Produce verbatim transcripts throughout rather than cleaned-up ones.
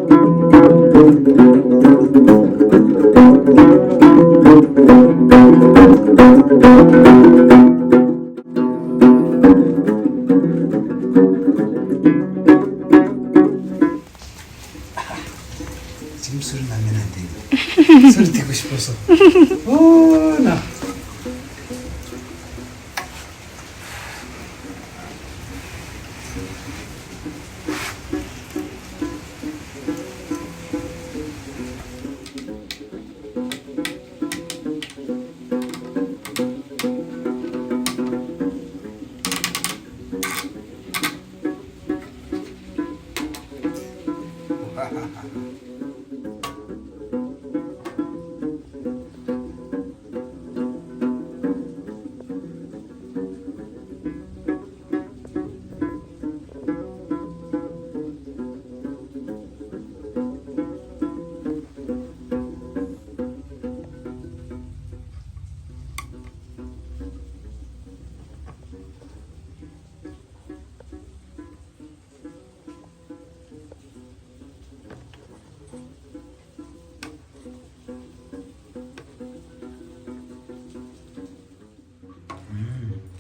ཇིམ་སུར་ན་མེད་ན་དེ། སུར་དེ་གོ་ཤི་པོ་སོ། ཨོ་ན།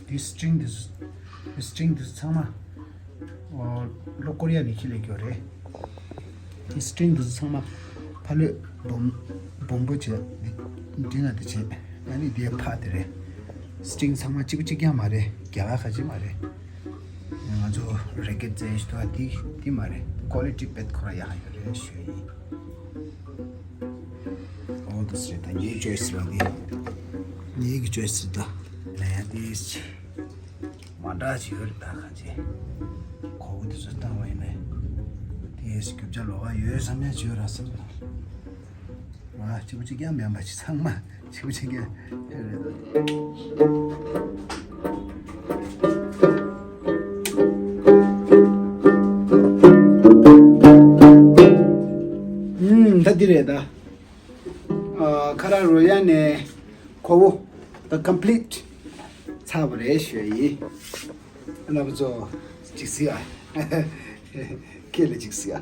དེ་སི་ཊིང་དེ་སི་ཊིང་དེ་ཚང་མ་ཨོ་ལྷོ་ཀོ་རི་ཡ་ནས་ཁྱི་ལས་ཀྱོ་རེད། དེ་སི་ཊིང་དེ་ཚང་མ་ཕ་ལོས་སྦོམ་སྦོམ་པོ་བྱས་འདི་འདི་ན་དེ་བྱས། ཨ་ནི་དེ་ཕ་དེ་རེད། སི་ཊིང་ཚང་མ་གཅིག་པ་གཅིག་རྐྱང་མ་རེད། རྒྱ་གར་ཁ་ཅིག་མ་རེད། ང་ཚོ་རེ་ཀེ་ཊི་རྩེ་ཞིག་འདུག་ཨ། དེ་དེ་མ་རེད། ཀོ་ལི་ཊི་དཔེ་ཁོ་ར་ཡག་ཡོད་རེད་ཞུ་ཡིན། ཨོ་དེ་སི་རེད། ད་ངའི་ཅོའི་སི་རེད། འདི་ངའི་གི་ཅོའི་སི་རེད། ད་ལན་ཡ་དེ་མ་འདྲ་ཅིག་ཡོད་རེད། ད་གང་ཅི་གོ་བོ་དེ་ཚོ་བཏང་བ་ཡིན་ནའི་དེ་རྒྱུ་ཆ་ལོགས་ཀ་ཡོད་བསམ་ཡ་ཅིག་ཡོད་ར་བསམ། ང་གཅིག་པུ་གཅིག་རྐྱང་མིན་པ་ཅིག་ཚང་མ་གཅིག་པུ་གཅིག་རྐྱང་རེད། ཨུམ། ད་འདི་རེད་ད། ཨ། ཁ་ར་རོ་ཡ་ནས་གོ་བོ་ད་ཀམ་པི་ལིཊ་ཚར་བ་རེད་ཞུ་ཡ་ཡིན། རྣམ་པ་ཚོ་ཅིག་གཟིགས་ཨ། ཁྱེད་ལ་ཅིག་གཟིགས་ཨ།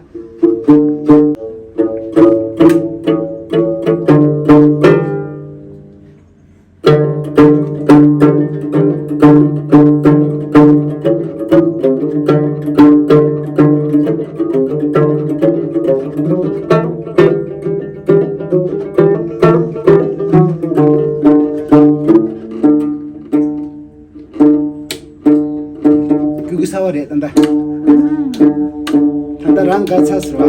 སྤུ་གུ་གསར་བ་རེད་ད་ལྟ། ད་ལྟ་རང་དགའ་ཚར་སོང་བ། ཨ།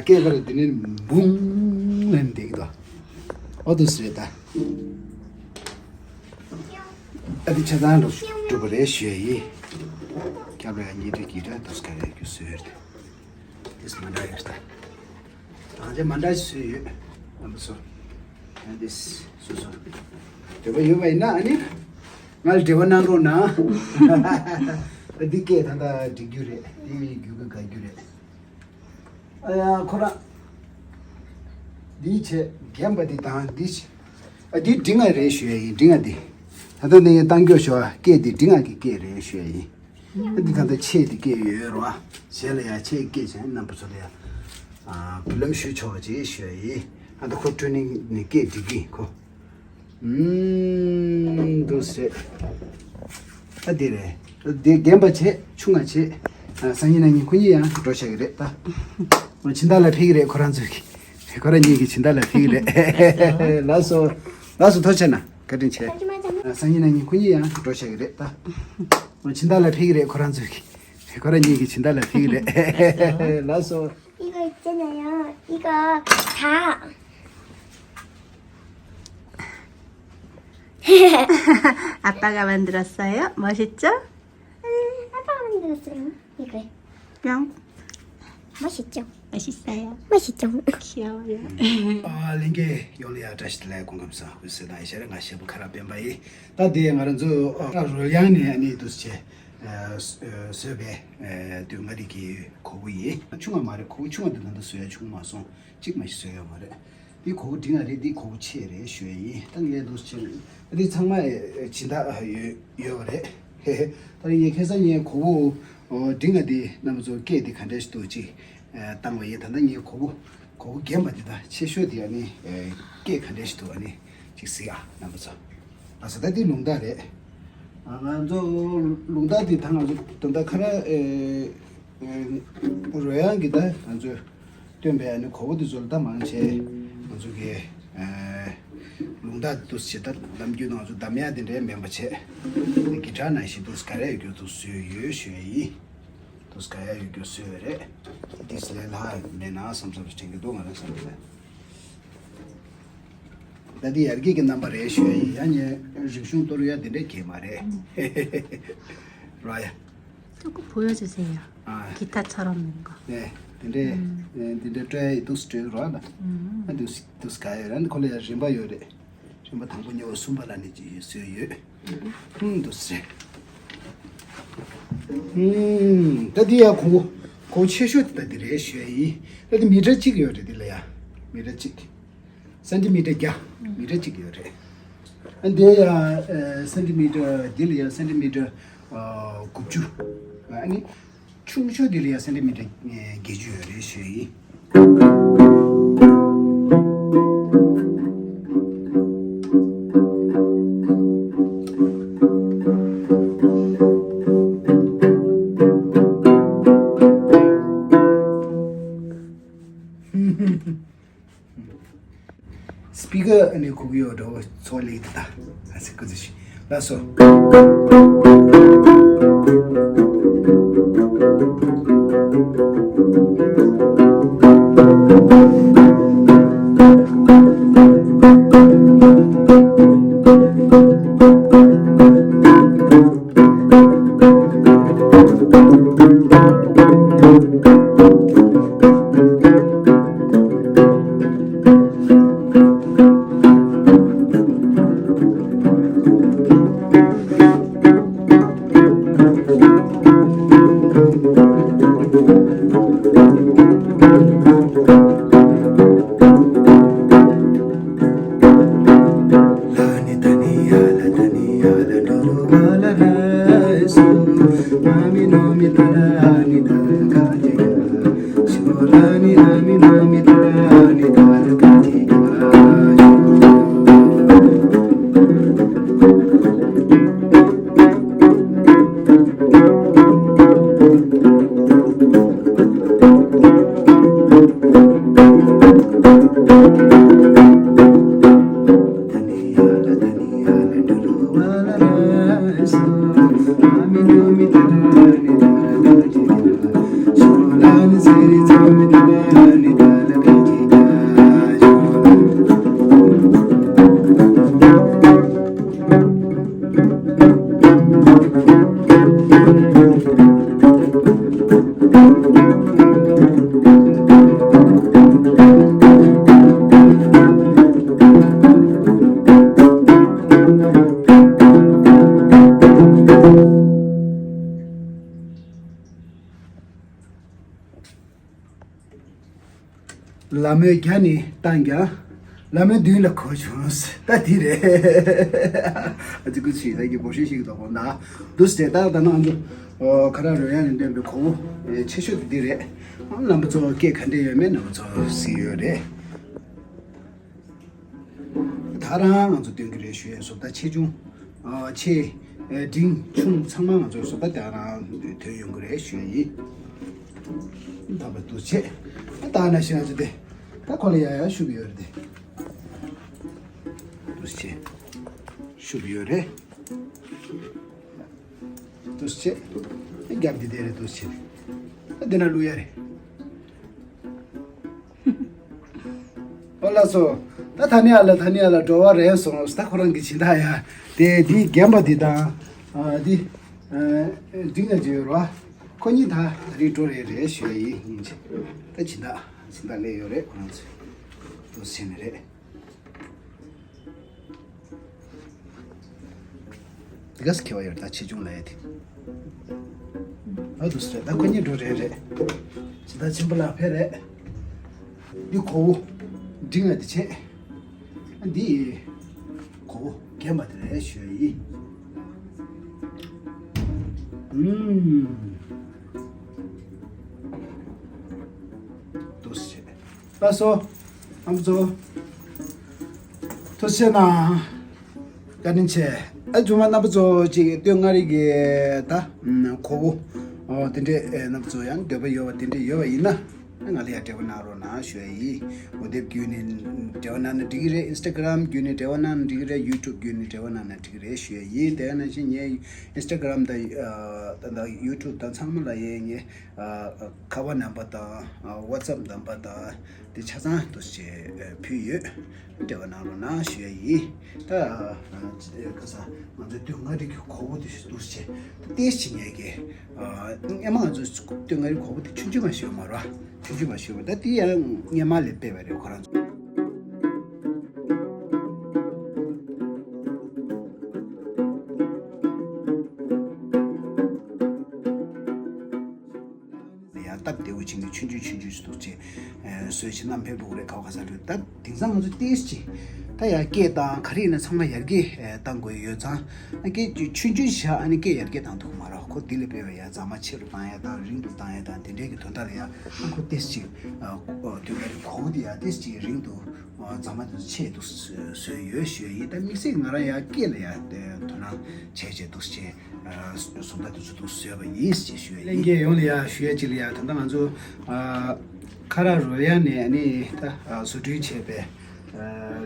སྐད་ཁ་རེ་དེ་ནས་འབུང་ལེན་བསྡད་ཀྱི་འདུག་ཨོ་དུ་སི་རེད་ད། ཨ་དེ་ཆ་ཚང་འགྲུབ་པ་རེད་ཞུ་ཡ་ཡིན། སྐྱབས་ར་ཉི་ཁྲི་གི་ར་དུ་སྐ་རེ་རྒྱུ་སུ་ཡོད་དེ། དེ་མ་འདྲ་ཡོད་ད། ད་ཆ་མ་འདྲ་སུ་ཡོད། ཨ་མ་སོ། ཨ་དེ་སུ་སོ། འདོད་པ་ཡོད་པ་ཡིན་ན་ཨ་ནི། ང་ལ་འབྲེལ་བ་གནང་རོགས་གནང་། འདི་སྐད་ད་ལྟ་འགྲིག་རྒྱུ་རེད། འདི་རྒྱུད་སྐུད་དགའ་རྒྱུ་རེད། ཨ་ཡ་ཁོ་རང་། འདི་བྱས་རྒན་པ་འདི་དང་འདི་བྱས། ཨ་འདི་འབྲིང་ང་རེད་ཞུ་ཡ་ཡིན། འབྲིང་ང་འདི། ད་ལྟ་འདི་ཡིན་བཏང་རྒྱུ་ཞུ་བ་སྐད་འདི་འབྲིང་ང་གི་སྐད་རེད་ཞུ་ཡ་ཡིན། ཨ་འདི་ད་ལྟ་ཆེ་འདི་སྐད་ཡོད་རོ། ཞལ་ལ་ཡ་ཆེ་སྐད་བྱས་རྣམ་པ་ཚོ་ལ་ཡ། ཨ་བུ་ལམ་ཞུ་ཆོག་ཅེས་ཞུ་ཡ་ཡིན། ཨ་ད་ཁོ་ཀྲུ་ནིང་ནི་སྐད་འགྲིག་གི་ཁོ། ཨུམ། འདུག་སེ། ད་འདི་རེད། འདི་རྒན་པ་བྱས་ཆུང་ང་བྱས། ཨ་སང་ཉིན་གནངས་ཉིན་ཁོ་གཉིས་ཡང་འགྲོ་བཞག་གི་རེད་ད། ཁོ་ཕྱི་ཟླ་ལ་ཕེབས་ཀྱི་རེད། ཁོ་རང་ཚོ་གི། ཁོ་རང་གཉིས་ཀྱི་ཕྱི་ཟླ་ལ་ཕེབས་ཀྱི་རེད། ལགས་སོ། ལགས་སོ་ཐུགས་རྗེ་ཆེ་གནང་། བཀའ་དྲིན་ཆེ། ཨ་སང་ཉིན་གནངས་ཉིན་ཁོ་གཉིས་ཡང་འགྲོ་བཞག་གི་རེད་ད། ཁོ་ཕྱི་ཟླ་ལ་ཕེབས་ཀྱི་རེད། ཁོ་རང་ཚོ་གི། ཁོ་རང་གཉིས་ཀྱི་ཕྱི་ཟླ་ལ་ཕེབས་ཀྱི་རེད། ལགས་སོ། 一个真的呀，一个塔。아빠가 만들었어요. 멋있죠? 응, 아빠가 만들었어요. 이거. 뿅. 맛있죠? 맛있어요. 맛있죠? 귀여워요. ཨ་ལྷན་རྒྱས་ཡོངས་ལ་ཡ་བཀྲ་ཤིས་བདེ་ལེགས། སྐུ་ཁམས་བཟང་། འོད་ཟེར་དང་ཡེ་ཤེས་རེད། ང་ཞེ་པོ་ཁ་རག་སྤེན་པ་ཡིན། ད་དེ་ང་རང་ཚོ་ཨ་རོལ་དབྱངས་ནས་ཨ་ནི་འདུག་སེ་བྱས། ཨ་བཟོས་པའི་ཨ་དུས་ང་རིག་གི་གོ་བོ་ཡིན། ཆུང་བ་མ་རེད། གོ་བོ་ཆུང་བ་འདི་ད་ལྟ་བཟོ་ཡ་ཆུང་མ་སོང་། གཅིག་མ་ཞིག་བཟོས་ཡོད་མ་རེད། འདི་གོ་བོ་འབྲིང་ང་རེད། འདི་གོ་བོ་ཆེ་རེད་ཞུ་ཡ་ཡིན། ད་ངས་འདུག་སེ་བྱས། འདི་ཚང་མ་ཨ་སྦྱིན་བདག་ཡོད་ཡོད་པ་རེད། ད་ངས་ཁ་སང་ངས་གོ་བོ་འབྲིང་ང་འདི་རྣམ་པ་ཚོ་སྐད་འདི་ག་འདྲ་ཞིག་འདུག་ཅིག་བཏང་བ་ཡིན། ད་ལྟ་ངས་གོ་བོ་གོ་བོ་རྒན་པ་འདི་དང་ཆེ་ཤོས་འདི་ཨ་ནི་སྐད་ག་འདྲ་ཞིག་འདུག་ཨ་ནི་ཅིག་གཟིགས་ཨ་རྣམ་པ་ཚོ། ཨ་ས་ད་འདི་ལུང་རྟགས་རེད། ཨ་ང་ཚོ་ལུང་རྟགས་འདི་ད་ང་ཚོ་དོན་དག་ཁ་ར་ཨེ་ཨེ་རོལ་དབྱངས་ཀྱི་ད་ང་ཚོ་སྟོན་པའི་ཨ་ནི་གོ་བོ་འདི་ཚོ་ལ་ད་མང་ཆེ་ང་ཚོ་གི་ཨེ་ལུང་རྟགས་འདི་འདུག་སེ་ད་གཏམ་རྒྱུད་ནང་ཚོ་གདམ་ཡག་འདི་འདྲའི་མིན་པ་བྱས། ད་གི་ཊར་ནང་བཞིན་འདུག་སེ་ག་རེ་ཡོད་རྒྱུ་འདུག་སེ་བཟོས་ཡོད་ཞུ་ཡ་ཡིན། འདུག་སེ་ག་ཡ་ཡོད་རྒྱུ་བཟོས་ཡོད་རེད། འདི་སེ་ལས་ལྷག་མེད་ན་བསམ་བསམ་དྲན་གྱི་འདུག་ང་རང་བསམ་གྱི་རེད། ད་འདི་ཡར་རྒྱས་ཀྱི་རྣམ་པ་རེད་ཞུ་ཡ་ཡིན། ཡང་ངས་རིག་གཞུང་གཏོར་ཡ་དེ་འདྲས་གས་མ་རེད། ར་ཡ། 조금 보여주세요. ཨ། 기타처럼 있는 거. 네. དེ་འདྲས་ཨེ་འདི་འདྲས་སྤྲོད་ཡ་ཡི་འདུག་སྤྲོད་རོགས་ལ། ཨ་འདུག་འདུག་ག་ཡོད་ར། འདི་ཁོ་ལ་ཡ་རིམ་པ་ཡོད་རེད། རིམ་པ་དང་པོ་གཉིས་པ་གསུམ་པ་ལ་ནི་ཅི་ཡོད་སྲོལ་ཡོད། ཨུམ་འདུག་སེ། ཨུམ་ད་འདི་ཡ་གོ་བོ་གོ་བོ་ཆེ་ཤོས་དེ་ད་འདི་རེད་ཞུ་ཡ་ཡིན། ད་འདི་མི་ཊར་གཅིག་ཡོད་རེད། འདི་ལ་ཡ་མི་ཊར་གཅིག་སེན་ཏི་མི་ཊར་བརྒྱ། མི་ཊར་གཅིག་ཡོད་རེད། ཨ་འདི་ཡ་ཨ་སེན་ཏི་མི་ཊར། འདི་ལ་ཡ་སེན་ཏི་མི་ཊར་ཨ་དགུ་བཅུ། ཨ་ནི་ཆུང་ཤོས་འདི་ལ་ཡ་སེན་ཏི་མི་ཊར་ཨ་བརྒྱད་ཅུ་ཡོད་རེད་ཞུ་ཡ་ཡིན། སྤི་ཀར་ཨ་ནི་གུག་ཡོད་འགྲོ་ཚོ་ལེགས་ད། ཨ་ཙི་སྐུ་ཚེ་ཞུ། ལགས་སོ། ལ་མོའི་རྒྱ་ནི་བཏང་ཀྱང་། ལ་མོའི་མདུན་ལ་གོ་བྱུང་། ད་དེ་རེད། ཨ་ཙི་ཀུ་ཙི་ད་ཀྱི་བོ་ཤི་ཞིག་དོ་གོ་ན། འདུག་སེ་ད་ད་ནང་དུ། ཁ་ར་རོ་ཡང་ནས་འདོན་པའི་གོ་བོ་ཆེ་ཤོས་དེ་འདི་རེད། རྣམ་པ་ཚོ་སྐད་ག་འདྲ་ཡོད་མེད་རྣམ་པ་ཚོ་གཟིགས་ཡོད་རེད། ད་རང་ང་ཚོ་སྟོན་གྱི་རེད་ཞུ་ཡས། བཟོ་ལྟ་ཆེ་ཆུང་། ཨ་ཆེ། ཨེ་འབྲིང་ཆུང་ཚང་མ་ང་ཚོ་བཟོ་ལྟ་དེ་རང་ཐོན་ཡོང་གི་རེད་ཞུ་ཡས་ཡིན། ད་བར་དུ་ཆེ། ད་ན་ཤི་ང་ཚོ་དེ། ད་ཁོ་ལ་ཡ་ཡ་ཞུ་གི་ཡོད་རེད་དེ། དུ་ཆེ། ཞུ་གི་ཡོད་རེད། དུ་ཆེ། རྒྱབ་དེ་དེ་རེད་དུ་ཆེ། ད་དེ་ན་ལུ་ཡ་རེད། ཨོ་ལགས་སོ། ད་ཐ་ནི་ཨ་ལ་ཐ་ནི་ཨ་ལ་འགྲོ་བ་རེད་སོང་། ད་ཁོ་རང་གི་སྦྱིན་བདག་ཡ། དེ་དེའི་རྒན་པ་འདི་དང་། ཨ་འདི། ཨ་འདི་ང་ཅི་ཡོད་རོ། ཁོ་གཉིས་ད་ད་རིང་འགྲོ་རེད་རེད་ཞུ་ཡ་ཡིན་ཡིན་ཅི། ད་སྦྱིན་བདག་སྦྱིན་བདག་སླེབས་ཡོད་རེད། ཁོ་རང་ཚོ་དུ་ཟིན་ནི་རེད། དེ་ག་སི་ཁེ་བ་ཡོད་ད་ཆེ་ཆུང་ལ་ཡ་དེ། ཨ་དུ་སི་རེད། ད་ཁོ་གཉིས་འགྲོ་རེད་རེད། སྦྱིན་བདག་ཆེན་པོ་ལགས་ཕེབས་རེད། འདི་གོ་བོ། འབྲིང་ང་དེ་བྱེད། འདི་གོ་བོ་རྒན་པ་དེ་རེད་ཞུ་ཡ་ཡིན། ཨུམ། དུ་སེ། ལགས་སོ། རྣམ་པ་ཚོ། ཐུགས་རྗེ་གནང་། བཀའ་དྲིན་ཆེ། ཨ་ཚང་མ་རྣམ་པ་ཚོ་ཅིག་སྟོད་མངའ་རིས་ཀྱི་ད་གོ་བོ། ཨོ་དེ་འདྲས་རྣམ་པ་ཚོ་ཡང་འདོད་པ་ཡོད་པ་དེ་འདྲས་ཡོད་པ་ཡིན་ན། ང་ལ་ཡང་འབྲེལ་བ་གནང་རོགས་གནང་ཞུ་ཡ་ཡིན། ཝ་ཊི་སེབ་བརྒྱུད་ནས་འབྲེལ་བ་གནང་ན་འགྲིག་གི་རེད། ཨིན་སི་ཊ་གྷི་རམ་བརྒྱུད་ནས་འབྲེལ་བ་གནང་ན་འགྲིག་གི་རེད། ཡུ་ཊུབ་བརྒྱུད་ནས་འབྲེལ་བ་གནང་ན་འགྲིག་གི་རེད་ཞུ་ཡ་ཡིན། དེ་ནང་བཞིན་ངའི་ཨིན་སི་ཊ་གྷི་རམ་དང་ད་ད་ཡུ་ཊུབ་དང་ཚང་མ་ལ་ཡ་ངས་ཁ་པར་ནམ་བར་དང་ཝ་ཊི་སེབ་ནམ་བར་དང་དེ་ཆ་ཚང་དུ་ཕུལ་ཡོད། འབྲེལ་བ་གནང་རོགས་གནང་ཞུ་ཡ་ཡིན། ད་ཁ་སང་ང་ཚོའི་སྟོད་མངའ་རིས་ཀྱི་གོ་བོ་དེ་ཞུ་འདུག་ཅེས་ཏེས་ཅི་ངས་ཀྱི་སྔས་མ་ང་ཚོ་སྟོད་མངའ་རིས་གོ་བོ་དེ་ཆུང་ཆུང་མ་ཞུ་མ་རོ། ཆུང་ཆུང་མ་ཞུ་བ་ད་དེ་ཡང་སྔས་མ་ལས་སྤེལ་བ་རེད་ཁོ་རང་ཚོ། ཡང་སྟབས་བདེ་བོ་བྱིན་གྱིས་ཆུང་ཆུང་ཆུང་ཆུང་ཞིག་འདུག་ཅེས་བཟོས་ཅིག་བསྣམས་ཕེབས་འགྲོ་གི་རེད། ཁ་བ་ཁ་ས་འགྲོ་ད་དེང་སང་ང་ཚོ་ཏིས་ཅིག་ད་ཡར་སྐད་བཏང་ག་རེ་ཡིན་ན་ཚང་མ་ཡར་རྒྱས་བཏང་དགོས་ཡོད་ཙང་། ཨ་སྐད་ཆུང་ཆུང་བཞག་ཨ་ནི་སྐད་ཡར་རྒྱས་བཏང་ཐུབ་མ་རེད། ཁོ་དེ་ལས་སྤེལ་བའི་ཡར་རྫ་མ་ཆེ་རུ་བཏང་ཡ་དང་རིང་དུ་བཏང་ཡ་དང་དེ་འདྲའི་གི་དོན་དག་ལ་ཡ་ཨ་ཁོ་ཏིས་ཅིག་དུས་ཀ་རེ་གོ་བོ་དེ་ཡ་ཏིས་ཅིག་རིང་དུ་རྫ་མ་དེ་ཚོ་ཆེ་དུ་བཟོས་ཡོད་ཞུ་ཡ་ཡིན། ད་དམིགས་བསལ་ང་རང་ཡ་སྐད་ལ་ཡ་དོ་སྣང་བྱས་བྱས་འདུག་ཅེས། བཟོ་ལྟ་དེ་ཚོ་འདུག་བཟོས་པ་ཡིན་ཞེས་ཞུ་ཡ་ཡིན། ལྷན་རྒྱས་ཡོངས་ལ་ཡ་ཞུ་ཡ་གཅིག་ལ་ཡ་ད་ལྟ་ང་ཚོ་ཁ་ར་རོ་ཡ་ནས་ཨ་ནི་ད་བཟོ་སྐྲུན་བྱས་པའི་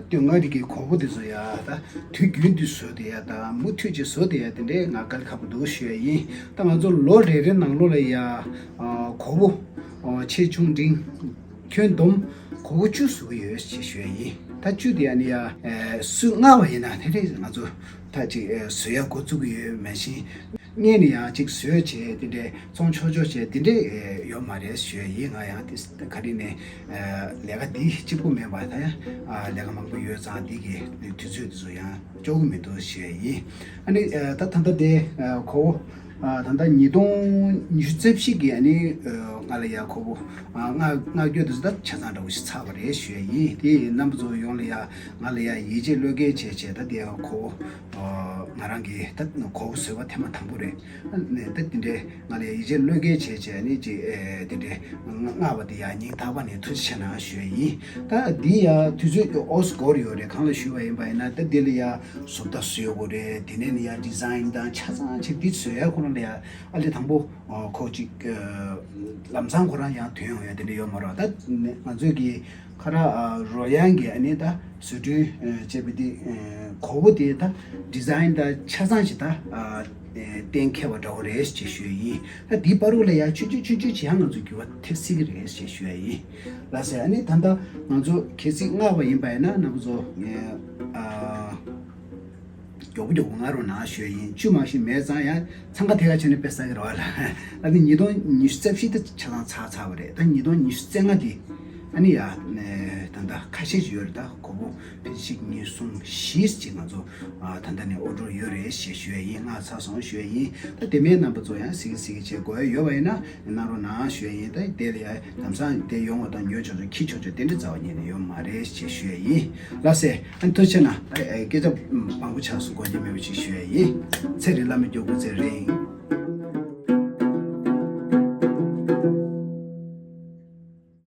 སྟོད་མངའ་རིས་ཀྱི་གོ་བོ་དེ་ཚོ་ཡ་ད་དུས་རྒྱུན་དུ་བཟོས་ཏེ་ཡ་ད་མུ་མཐུད་ཅིག་བཟོས་ཏེ་ཡ་དེ་འདྲའི་ང་དཀའ་ལས་ཁག་པོ་འདུག་ཞུ་ཡ་ཡིན། ད་ང་ཚོ་ལོ་རེ་རེ་ནང་ལོགས་ལ་ཡ་གོ་བོ་ཆེ་ཆུང་འབྲིང་ཁྱོན་བསྡོམས་གོ་བོ་བཅུ་བཟོ་གི་ཡོད་ཅེས་ཞུ་ཡ་ཡིན། ད་བཅུ་དེ་ཡ་ནི་ཡ་སུ་མངགས་པ་ཡིན་ན་དེ་འདྲའི་ང་ཚོ་ད་ཅིག་བཟོ་ཡ་འགོ་བཙུགས་ཀྱི་ཡོད་མ་གཞི། སྔས་ནས་ཡང་ཅིག་བཟོས་བྱས་དེ་འདྲའི་ཚོང་ཆོག་ཆོག་བྱས་དེ་འདྲའི་ཡོད་མ་རེད་ཞུ་ཡ་ཡིན། ང་ཡང་དེ་ག་རེ་ནས་ལས་ཀ་འདི་གཅིག་པུ་མིན་པ་ད་ཡང་ལས་ཀ་མང་པོ་ཡོད་ཙང་འདི་གི་དུས་ཚོད་དེ་ཚོ་ཡང་ལྕོགས་གི་མི་འདུག་ཞུ་ཡ་ཡིན། ཨ་ནི་ད་ད་ལྟ་དེ་གོ་བོ་ད་ལྟ་ཉིས་སྟོང་ཉི་ཤུ་རྩ་བཞི་གི་ཨ་ནི་ང་ལ་ཡ་གོ་བོ་མངགས་མངགས་རྒྱུ་དེ་ཚོ་ད་ཆ་ཚང་འདྲ་བོ་ཞིག་ཚར་བ་རེད་ཞུ་ཡ་ཡིན། དེ་རྣམ་པ་ཚོ་ཡོངས་ལ་ཡ་ང་ལ་ཡ་ཡིད་ཆེས་བློས་འགེལ་བྱས་བྱས་ད་དེ་གོ་བོ། ང་རང་གིས་ད་གོ་བོ་བཟོས་པ་ཐེངས་མ་དང་པོ་རེད། ནས་ད་དེ་འདྲའི་ང་ལ་ཡིད་ཆེས་བློས་འགེལ་བྱས་བྱས་ནས་ཅིག་དེ་འདྲའི་མངགས་པ་དེ་ཡང་སྙིང་ཐག་པ་ནས་ཐུགས་རྗེ་ཆེ་གནང་ཞུ་ཡ་ཡིན། ད་འདི་ཡང་དུས་ཚོད་ཀྱི་ཨོ་སི་འགོར་ཡོད་རེད། གང་ལ་ཞུས་པ་ཡིན་པ་ཡིན་ན་ད་འདི་ལ་ཡང་བཟོ་ལྟ་བཟོས་ཡོད་དགོས་རེད། དེ་ནས་ནི་ཡང་ཌི་ཛའིན་དང་ཆ་ཚང་ཅིག་འདི་བཟོས་ཡ་ཁོ་རང་ལ་ཡང་ཨ་ལས་དང་པོ་ཁོ་ཅིག་ལམ་སང་ཁོ་རང་ཡང་ཐོན་ཡོང་ཡ་དེ་འདྲ་ཡོད་མ་རེད། ད་ང་ཚོས་ཀྱི་ཁ་ར་རོ་ཡང་གི་ཨ་ནི་ད་བཟོ་སྐྲུན་བྱས་པ་དེ་གོ་བོ་དེ་ད་ཌི་ཛའིན་ད་ཆ་ཚང་ཞིག་ད་གཏན་འཁེལ་བ་འདྲ་བོ་རེད་ཅེས་ཞུ་ཡ་ཡིན། ད་དེའི་བར་དུ་ལ་ཡང་ཆུང་ཆུང་ཆུང་ཆུང་ཅིག་ཡང་ང་ཚོ་འགྱུར་བ་ཐེབས་སྲིད་ཀྱི་རེད་ཅེས་ཞུ་ཡ་ཡིན། ལགས་སེ། ཨ་ནི་ད་ལྟ་ང་ཚོ་གལ་སྲིད་མངགས་པ་ཡིན་པ་ཡིན་ན་རྣམ་པ་ཚོ་ངས་ཨ། མགྱོགས་པོ་མགྱོགས་པོ་མངགས་རོགས་གནང་ཞུ་ཡ་ཡིན། བཅུ་མ་ཞིག་མེད་ཙང་ཡང་འཚང་ཁ་ཐེ་ཁ་བྱས་ནས་དཔེ་ཟ་གི་རེད་བ་ལ། ད་ནི་ཉིས་སྟོང་ཉི་ཤུ་རྩ་བཞི་དེ་ཆ་ཚང་ཚར་ཚར་བ་རེད། ད་ཉིས་སྟོང་ཉི་ཤུ་རྩ་ལྔ་དེ་ ཨ་ནི་ཡ་ད་ལྟ་ཁ་ཤས་ཅིག་ཡོད་རེད། ད་གོ་བོ་ཕལ་ཆེར་གཉིས་གསུམ་བཞི་ཅིག་ང་ཚོ་ད་ལྟ་ནས་ཨོ་ཌར་ཡོད་རེད་ཞེས་ཞུ་ཡ་ཡིན། མངགས་ཚར་སོང་ཞུ་ཡ་ཡིན། ད་དེ་མིན་རྣམ་པ་ཚོ་ཡང་གཟིགས་གཟིགས་བྱེད་དགོས་ཡ་ཡོད་པ་ཡིན་ན་གནང་རོགས་གནང་ཞུ་ཡ་ཡིན། ད་དེ་ལ་ཡ་ལམ་སང་དེ་ཡོང་བ་དང་ཉོ་ཆོག་ཆོག་འཁྱེར་ཆོག་ཆོག་དེ་འདྲ་རྩ་བ་ཉིད་ནས་ཡོད་མ་རེད་ཞེས་ཞུ་ཡ་ཡིན། ལགས་སེ། ཨ་ནི་ཐུགས་རྗེ་ཆེ་གནང་། ད་སྐད་ཆ་མང་པོ་ཆགས་སོང་། དགོངས་འགལ་མེད་པ་ཞིག་ཞུ་ཡ་ཡིན། ཚེ་རིང་བླ་མའི་མགྱོགས་པོ་ཚེ་རིང་།